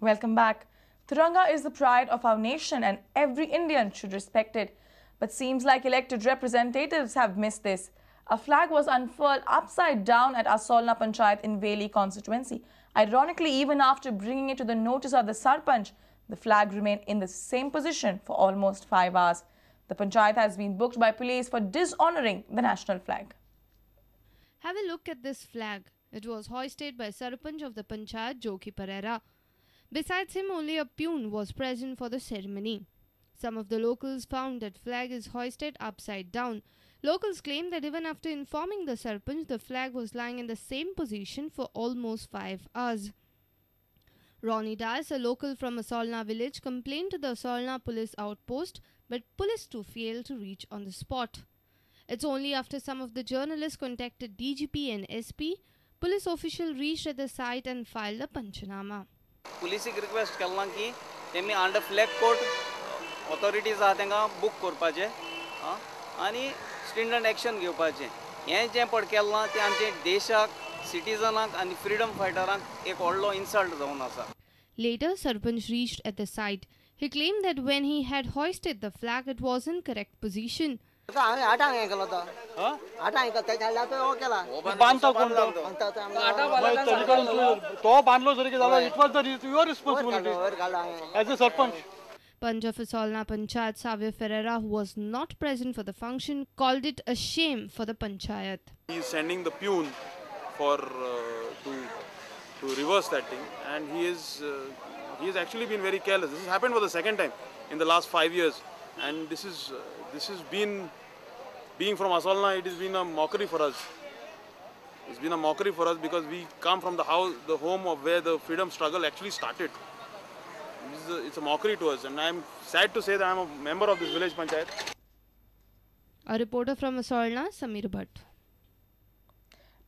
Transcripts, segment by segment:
Welcome back. Tiranga is the pride of our nation and every Indian should respect it. But seems like elected representatives have missed this. A flag was unfurled upside down at Assolna Panchayat in Veli constituency. Ironically, even after bringing it to the notice of the Sarpanch, the flag remained in the same position for almost 5 hours. The panchayat has been booked by police for dishonoring the national flag. Have a look at this flag. It was hoisted by Sarpanch of the Panchayat, Joki Pereira. Besides him, only a peon was present for the ceremony. Some of the locals found that flag is hoisted upside down. Locals claim that even after informing the Sarpanch, the flag was lying in the same position for almost 5 hours. Ronnie Das, a local from Assolna village, complained to the Assolna police outpost, but police too failed to reach on the spot. It's only after some of the journalists contacted DGP and SP, police official reached at the site and filed a panchanama. पुलिसीक request केलां की तेमी under flag code authorities आहा तांकां book करपाचें आनी स्ट्रिंजंट action घेवपाचें. हें जें पड केलां तें आमचे देशाक, सिटीजनाक आनी फ्रिडम फायटरांक एक व्हडलो इन्सल्ट जावन आसा. Later, Sarpanch reached at the site. He claimed that when he had hoisted the flag, it was in correct position. Your responsibility as a sarpanch. Panch of Assolna Panchayat Savio Ferreira, who was not present for the function, called it a shame for the panchayat. He is sending the peon for to reverse that thing, and he has actually been very careless. This has happened for the second time in the last 5 years, and this has been, being from Assolna, it has been a mockery for us. It's been a mockery for us because we come from the house, the home of where the freedom struggle actually started. It's a mockery to us, and I'm sad to say that I'm a member of this village panchayat. A reporter from Assolna, Samir Bhatt.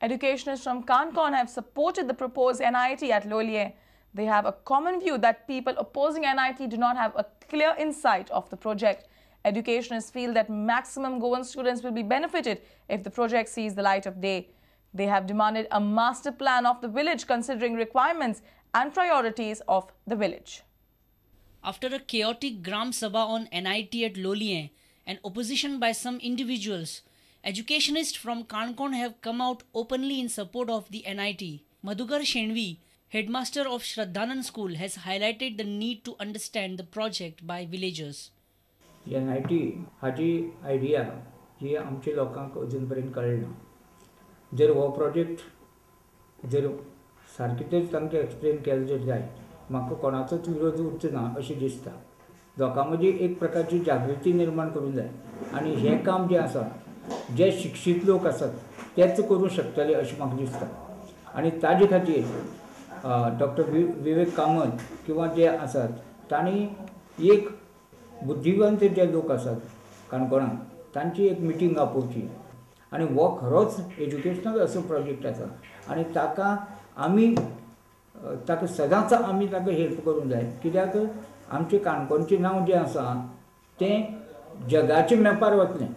Educationists from Canacona have supported the proposed NIT at Loliem. They have a common view that people opposing NIT do not have a clear insight of the project. Educationists feel that maximum Goan students will be benefited if the project sees the light of day. They have demanded a master plan of the village considering requirements and priorities of the village. After a chaotic Gram Sabha on NIT at Loliem and opposition by some individuals, educationists from Canacona have come out openly in support of the NIT. Madhukar Shenvi, headmaster of Shraddhanand School, has highlighted the need to understand the project by villagers. NIT हाजी idea जी आमच्या लोकांक अजून पर्यंत कळना. जर हो project जर सारकें जर तांकां एक्सप्लेन केलें जर जाय, म्हाका कोणाचोच विरोध उरचो ना अशें दिसता. लोकां मदीं एक प्रकारची जागृती निर्माण करूंक जाय आनी हें काम जें आसा जे शिक्षीत लोक आसात तेच करूंक शकतले अशें म्हाका दिसता. आनी ताजे खातीर डॉक्टर विवेक कामत किंवा जे आसात तांणी एक बुद्धिवंत जे लोक आसात काणकोणांत तांची एक मिटींग आपोवची आनी हो खरोच एज्युकेशनल असो प्रोजेक्ट आसा आनी ताका आमी ताका सदांच आमी ताका हेल्प करूंक जाय. कित्याक आमचें काणकोणचें नांव जें आसा तें जगाच्या मॅपार वतलें.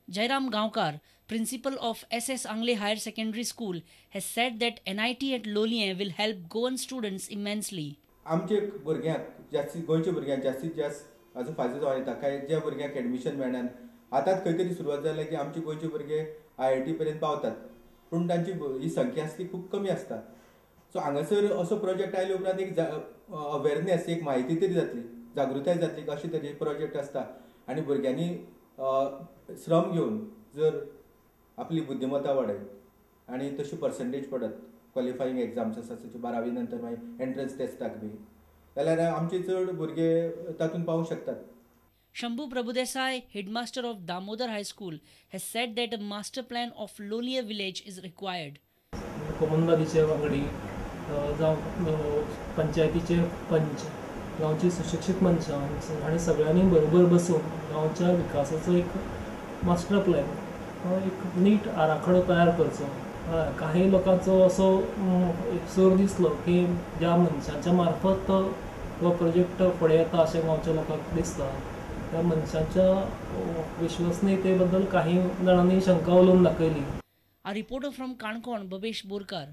Jairam Gaonkar, principal of SS Angle Higher Secondary School, has said that NIT at Loliem will help Goan students immensely. आमचे भुरग्यांक जास्तीत गोंयच्या भुरग्यांक जास्तीत जास्त हाजो फायदो जावं येता. काय ज्या भुरग्यांक एडमिशन मेळना, आतांच खंय तरी सुरवात जाल्या की आमचे गोंयचे भुरगे IIT पर्यंत पावतात, पूण तांची ही संख्या आसता ती खूब कमी आसता. सो हांगासर असो प्रोजेक्ट आयले उपरांत एक अवेरनेस, एक म्हायती तरी जातली, जागृताय जातली की अशे तरेचे प्रोजेक्ट आसता आनी भुरग्यांनी श्रम घेवन जर आपली बुद्धिमत्ता वाडयत आनी तशी पर्संटेज पडत क्वॉलिफाईंग एग्जाम्स आसा तशे 12वी नंतर मागीर एंट्रन्स टेस्टाक बी जाल्यार आमचे चड भुरगे तातूंत पावूंक शकतात. Shambhu Prabhudesai, headmaster of Damodar High School, has said that a master plan of Loliem village is required. कोमुनिदादीचे वांगडी जावं पंचायतीचे पंच, गांवची सुशिक्षीत मनशां आनी सगळ्यांनी बरोबर बसून गांवच्या विकासाचो एक मास्टर प्लॅन, एक नीट आराखडो तयार करचो. काही लोकांचो असो सूर दिसलो की ज्या मनशांच्या मार्फत हो प्रोजेक्ट फुडें येता अशें गांवच्या लोकांक दिसता, त्या मनशांच्या विश्वसनीयते बद्दल काही जाणांनी शंका उलोवन दाखयली. A reporter from Canacona, Bhavesh Borkar.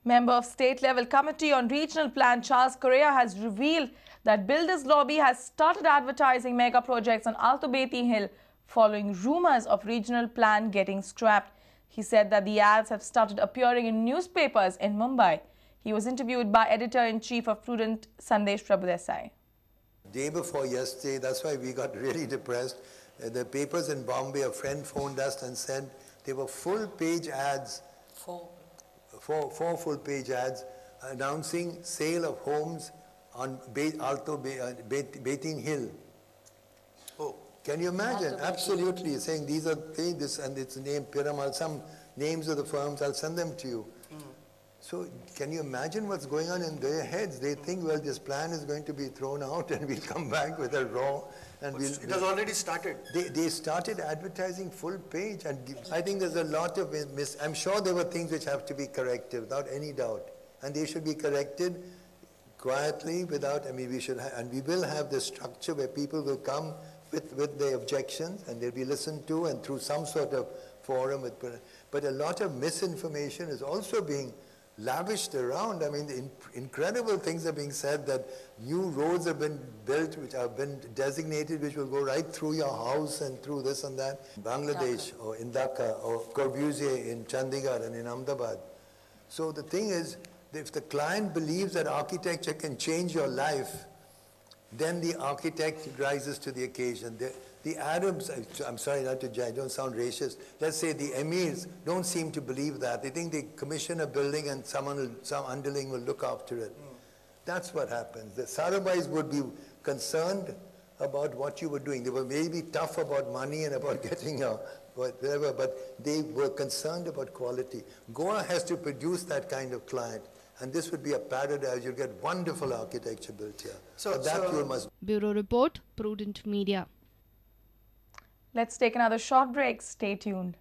Member of State Level Committee on Regional Plan Charles Correa has revealed that Builders Lobby has started advertising mega projects on Alto Betim Hill following rumours of regional plan getting scrapped. He said that the ads have started appearing in newspapers in Mumbai. He was interviewed by Editor-in-Chief of Prudent, Sandesh Prabhudesai. Day before yesterday, that's why we got really depressed. The papers in Bombay, a friend phoned us and said they were full-page ads. Four full-page ads announcing sale of homes on Alto Betim Hill. Oh, can you imagine? Absolutely, saying these are this and its name Piramal, some names of the firms. I'll send them to you. So can you imagine what's going on in their heads? They think, well, this plan is going to be thrown out and we'll come back with a raw. And we'll, it has already started. They started advertising full page, and I think there's a lot of I'm sure there were things which have to be corrected without any doubt. And they should be corrected quietly without, I mean, we should, and we will have this structure where people will come with their objections and they'll be listened to and through some sort of forum. But a lot of misinformation is also being lavished around. I mean, incredible things are being said that new roads have been built, which have been designated, which will go right through your house and through this and that. Bangladesh or in Dhaka or Corbusier in Chandigarh and in Ahmedabad. So the thing is, if the client believes that architecture can change your life, then the architect rises to the occasion. The Arabs, I'm sorry not to judge, I don't sound racist. Let's say the emirs don't seem to believe that. They think they commission a building and someone, some underling will look after it. That's what happens. The Sarabhais would be concerned about what you were doing. They were maybe tough about money and about getting a whatever, but they were concerned about quality. Goa has to produce that kind of client. And this would be a paradise. You'll get wonderful architecture built here. So that you must. Bureau Report, Prudent Media. Let's take another short break. Stay tuned.